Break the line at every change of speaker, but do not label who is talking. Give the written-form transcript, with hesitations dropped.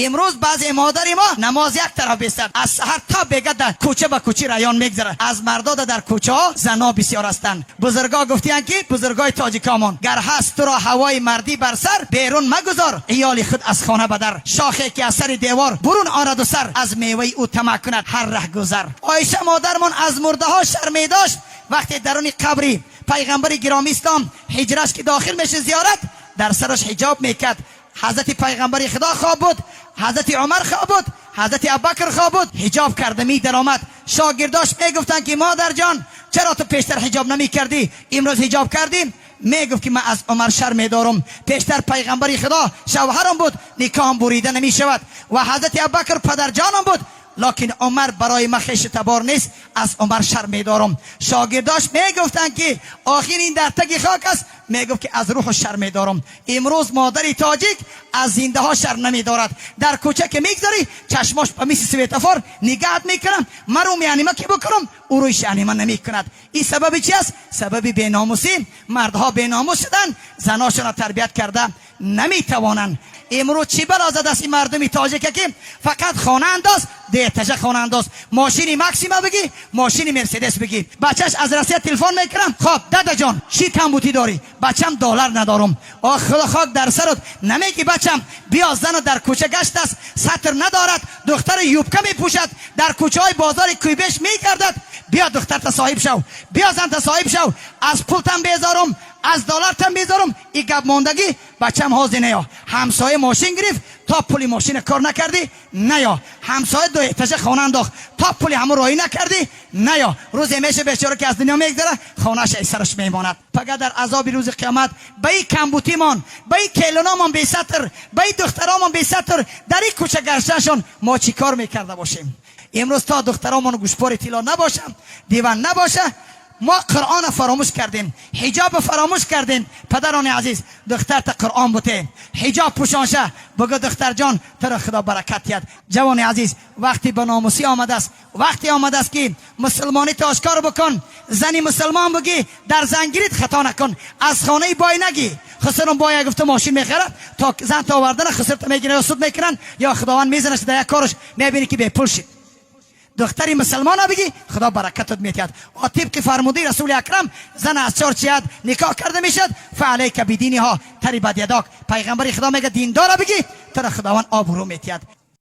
Имрӯз баъзе модари мо намоз як тараф бистад, аз саҳар то бега дар кӯча ба кӯчи район мегзарад. Аз мардода дар кӯчаҳо зано бисёр ҳастанд. Бузургҳо гуфтиянд, ки бузургҳои тоҷикомон: гар ҳаст туро ҳавои мардӣ бар сар, берун магузор иёли худ аз хона ба дар. Шохе ки аз сари девор бурун ораду сар, аз меваи ӯ тамаъ кунад ҳар раҳгузар. Оиша модармон аз мурдаҳо шарм медошт. Вақте даруни қабри пайғамбари гиромӣ ислом ҳиҷраш ки дохил мешид зиёрат, дар сараш ҳиҷоб мекард. Ҳазрати пайғамбари худо хоб буд, ҳазрати Умар хоб буд, ҳазрати Абубакр хоб буд, ҳиҷоб карда медаромад. Шогирдош мегуфтанд, ки модарҷон, чаро ту пештар ҳиҷоб намекардӣ, имрӯз ҳиҷоб кардӣ? Мегуфт, ки ман аз Умар шарм медорам. Пештар пайғамбари худо шавҳарам буд, никоҳам бурида намешавад, ва ҳазрати Абубакр падарҷонам буд, локин Умар барои ман хешу табор нест, аз Умар шарм медорам. Шогирдош мегуфтанд, ки охир ин дар таги хок аст. Мегуфт, ки аз рӯҳу шарм медорам. Имрӯз модари тоҷик аз зиндаҳо шарм намедорад. Дар кӯча ки мегзарӣ, чашмош ба мисли светофор нигаҳат мекунам, мару меанима ки бикунам, ӯ рӯи шаънима намекунад. Ин сабаби чи аст? Сабаби беномусӣ. Мардҳо беномус шуданд, заношонро тарбият карда наметавонанд. Имрӯз чӣ бало задааст ин мардуми тоҷика, ки фақат хона андоз, дуэтажа хона андоз, мошини Максима бигӣ, мошини Мерседес бигӣ. Бачаш аз Россия телефон мекунам: «Хоб, дадаҷон, чӣ камбутӣ дорӣ?» «Бачам, доллар надорум». Ох, худо хок дар сарот, намеги бачам, биё, зану дар кӯча гаштааст, сатр надорад, духтари юбка мепӯшад, дар кӯчаҳои бозори Куйбеш мегардад. Биё, духтарта соҳиб шав, биё, занта соҳиб шав. Аз пултам безорум, аз доллартам безорум. И гап мондагӣ, бачам, ҳозир неё. Ҳамсоя мошин гирифт, то пули мошина кор накардӣ, наё. Ҳамсоя дуэтажа хона андохт, то пули ҳамон роҳӣ накардӣ, наё. Рӯзе меша, бечора ки аз дунё мегзара, хонааш ай сараш мемонад. Пага дар азоби рӯзи қиёмат ба и камбутимон, ба и келуномон бесатр, ба и духтаромон бесатр дар и кӯча гаштаншон мо чӣ кор мекарда бошем? Имрӯз то духтаромон гӯшпори тилло набошам, диван набоша, мо Қуръона фаромӯш кардем, ҳиҷоба фаромӯш кардем. Падарони азиз, духтарта Қуръон буте, ҳиҷоб пӯшонша, бугӯ: «Духтарҷон, туро Худо баракат диҳад». Ҷавони азиз, вақти ба номусӣ омадааст, вақте омадааст, ки мусулмонита ошкор бикун, зани мусулмон бугӣ, дар зангирит хато накун, аз хонаи бой нагӣ. Хусурум боя гуфта мошин мехарад, то зан то овардана хусурта мегирад, ё суд мекунанд, ё Худованд мезанаш дар як кораш, мебинӣ, ки бепул шид. Духтари мусулмона бигӣ, Худо баракатат метиҳад. Ва тибқи фармудаи Расули Акрам, зан аз чор ҷиҳат никоҳ карда мешавад: فعليك بدينها تربت يداك. Пайғамбари Худо мега: диндора бигӣ, туро Худованд обрӯ метиҳад.